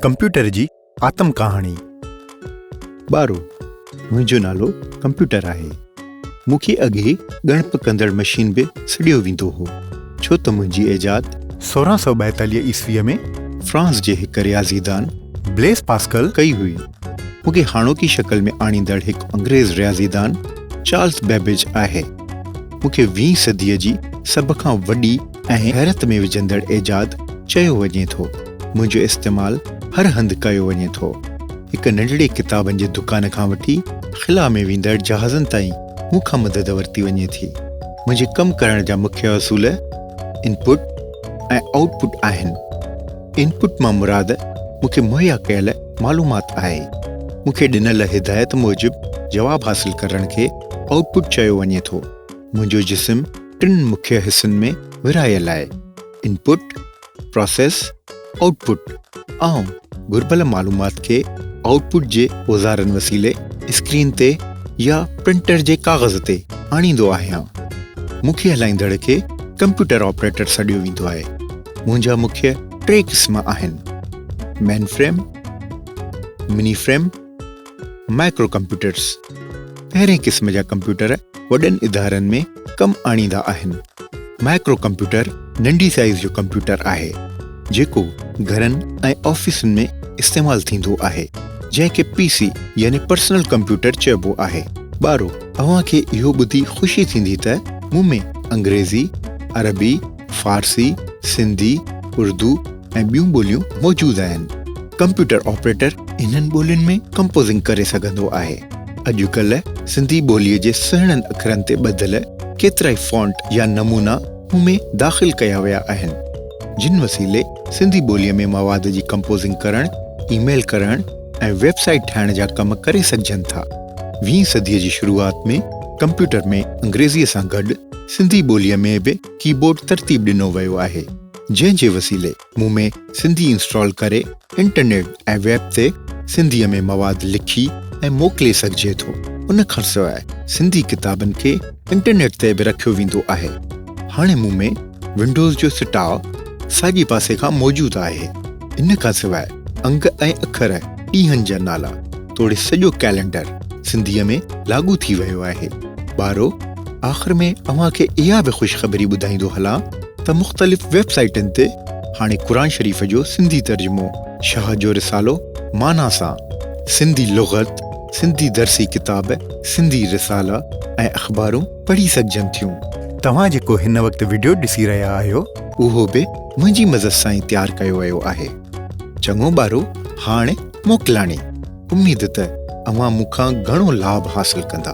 Computer جي آتم ڪهاڻي. ٻارو، منهنجو نالو ڪمپيوٽر آهي. مون کي اڳي ڳڻپ ڪندڙ مشين به سڏيو ويندو هو، ڇو ته منهنجي ايجاد. 1642 عيسويء ۾. فرانس جي هڪ رياضيدان. Please Pascal. ڪئي هئي. مون کي هاڻوڪي شڪل ۾ آڻيندڙ هڪ انگريز رياضيدان چارلس بيبيج آهي. مون کي ويهين صديء جي سڀ کان وڏي ۽ حيرت ۾ وجهندڙ ايجاد چيو وڃي ٿو. منهنجو استعمال هر هنڌ ڪيو وڃي ٿو. هڪ ننڍڙي ڪتابن جي دڪان کان وٺي خلا ۾ ويندڙ جهازن تائين مون کان مدد ورتي وڃي ٿي. منهنجي ڪم ڪرڻ جا مکيه اصول انپٽ ۽ آئوٽ پٽ آهن. انپٽ مان مراد مون کي مهيا ڪيل معلومات آهي. مون کي ڏنل هدايت موجب جواب حاصل ڪرڻ کي آئوٽ پٽ چيو وڃي ٿو. منهنجو جسم ٽن مکيه حصن ۾ ورهايل آهي، انپٽ، پراسيس، آئوٽ پٽ. آئون گهربل معلومات کي آئوٽ پٽ جي اوزارن وسيلي اسڪرين تي يا پرنٽر جي ڪاغذ تي آڻيندو آهيان. مون کي هلائيندڙ کي ڪمپيوٽر آپريٽر سڏيو ويندو آهي. منهنجا مکيه ٽي قسم آهن، mainframe, mini frame, micro computers. پهرين قسم جا ڪمپيوٽر وڏن ادارن ۾ ڪم آڻيندا آهن. مائڪرو ڪمپيوٽر ننڍي سائيز جو ڪمپيوٽر آهي، جيڪو گهرن ۽ آفيسن ۾ استعمال ٿيندو آهي، جنهن کي پي سي يعني پرسنل ڪمپيوٽر چئبو آهي. ٻارو، اوهان کي اهو ٻڌي خوشي ٿيندي ته مون ۾ انگريزي، عربي، فارسي، سنڌي، اردو ۽ ٻيون ٻوليون موجود آهن. ڪمپيوٽر آپريٽر انهن ٻولين ۾ ڪمپوزنگ ڪري سگهندو آهي. اڄ ڪلهه سنڌي ٻوليء جي سهڻن اکرن تي ٻڌل ڪيترائي فونٽ يا نمونا مون ۾ داخل ڪيا ويا آهن، جن وسيلي سنڌي ٻوليء ۾ مواد جي ڪمپوزنگ ڪرڻ، اي ميل ڪرڻ ۽ ويب سائيٽ ٺاهڻ جا ڪم ڪري سگهجن ٿا. ويهين صديء جي شروعات ۾ ڪمپيوٽر ۾ انگريزيء سان گڏ سنڌي ٻوليء ۾ به ڪي بورڊ ترتيب ڏنو ويو آهي، جنهن جي وسيلي مون ۾ سنڌي انسٽال ڪري انٽرنيٽ ۽ ويب تي سنڌيء ۾ مواد لکي ۽ موڪلي سگهجي ٿو. ان کان سواء سنڌي ڪتابن کي انٽرنيٽ تي به رکيو ويندو آهي. هاڻي مون ۾ ونڊوز جو سٽاء ساڄي پاسي کان موجود آهي. ان کان سواء انگ ۽ اکر، ڏينهن جا نالا توڙي سڄو ڪئلينڊر سنڌيء ۾ لاڳو ٿي ويو آهي. ٻارو! آخر ۾ اوهان کي اها به خوشخبري ٻڌائيندو هلان ته مختلف ويب سائيٽن تي هاڻي قرآن شريف جو سنڌي ترجمو، شاهه جو رسالو معنيٰ سان، سنڌي لغت، سنڌي درسي ڪتاب، سنڌي رسالا ۽ اخبارون پڙهي سگهجن ٿيون. توهان جيڪو هن وقت وڊيو ڏسي رهيا آهيو. اهو به منهنجي مدد سان ئي تيار ڪيو ويو آهي. چڱو ٻارو هاڻ موڪلاڻي. اميد ته اوهان مون کان گهڻو لاڀ حاصل ڪندا.